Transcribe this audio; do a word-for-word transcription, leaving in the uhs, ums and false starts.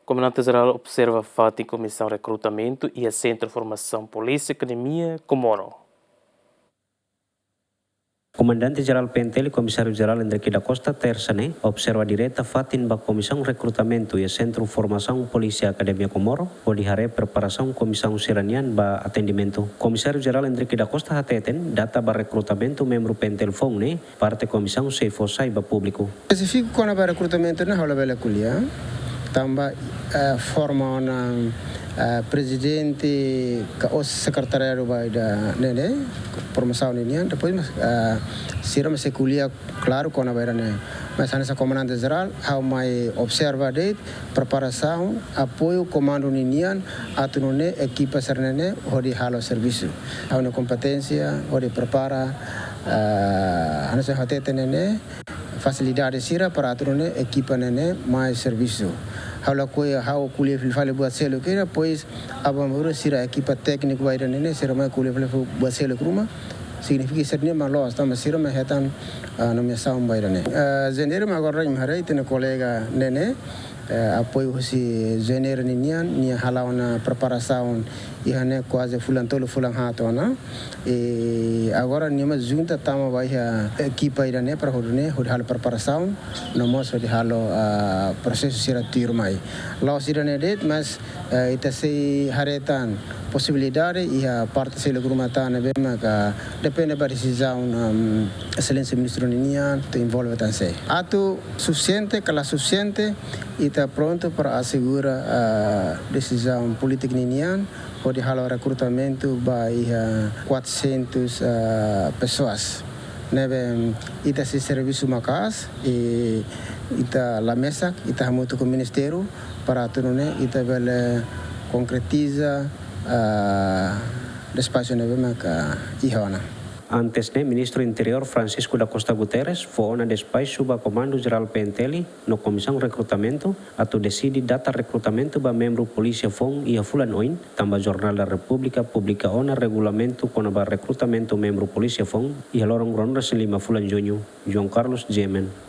Komandante Jerál observa fatin Komisaun Rekrutamentu iha Sentru Formasaun Polísia Akademia Comoro. Komandante Jerál P N T L, Komisáriu Jerál Hendrique da Costa, tersa ne'e observa direta fatin ba Komisaun Rekrutamentu iha Sentru Formasaun Polísia Akademia Comoro, hodi haree preparasaun komisaun sira-nian ba atendimentu. Komisáriu Jerál Hendrique da Costa hateten, data ba rekrutamentu membru P N T L foun ne'e, parte komisaun sei fó sai ba públiku. Espesífiku kona-ba rekrutamentu ne'e ha'u labele ko'alia, tanba, eh, forma ona, eh, prezidente ka os sekretariadu ba ida ne'e ne'e, promosaun ninian, depois, mas, eh, sira mak sei ko'alia klaru kona-ba ida ne'e. Mas hanesan Komandante Jerál, ha'u mai observa de'it, preparasaun, apoiu komandu ninian, atu nune'e ekipa sira-ne'e ne'e hodi halo servisu. Ha'u-nia kompeténsia hodi prepara, ah, hanesan hateten ne'e ne'e, fasilidade sira para atu nune'e ekipa ne'e ne'e mai servisu. Ha'u lakohi ha'u ko'alia fila fali buat seluk ida, depois aban-bainrua sira ekipa tékniku ba ida ne'e ne'e, sira mai ko'alia fila fali buat seluk ruma, signifika sira-nia mak loos, tanba sira mak hetan, ah, nomeasaun ba ida ne'e. Ah, Janeiro mak agora imi haree, ita-nia kolega ne'e ne'e, eh, apoiu husi Janeiro ninian, nia hala'o ona preparasaun iha ne'e kuaze fulan tolu fulan haat ona. I agora nia mak junta tama ba iha ekipa ida ne'e para hodi nune'e, hodi halo preparasaun, no mós hodi halo, ah, prosesu sira tuirmai. La'ós ida ne'e de'it, mas, eh, ita sei haree tan posibilidade iha parte seluk ruma tan ne'ebé maka depende ba desizaun, um, Exelénsia Ministru ninian, atu envolve tan sé. Atu sufisiente ka la sufisiente, ita prontu para asegura, ah, desizaun polítika ninian, hodi halo rekrutamentu ba iha quatrocentos, ah, pessoas. Ne'ebé ita sei servisu maka'as, i ita la mesak, ita hamutuk ho ministériu, para atu nune'e ita bele konkretiza, ah, despaxu ne'ebé maka iha ona. Antes ne'e, Ministru Interiór Francisco da Costa Guterres fó ona despaxu ba Komandu Jerál P N T L no Komisaun Rekrutamentu atu deside data rekrutamentu ba membru polísia foun iha fulan oin, tanba Jornál da Repúblika publika ona regulamentu kona-ba rekrutamentu membru polísia foun iha loron ruanulu-resin-lima fulan Juñu. João Carlos Jemen.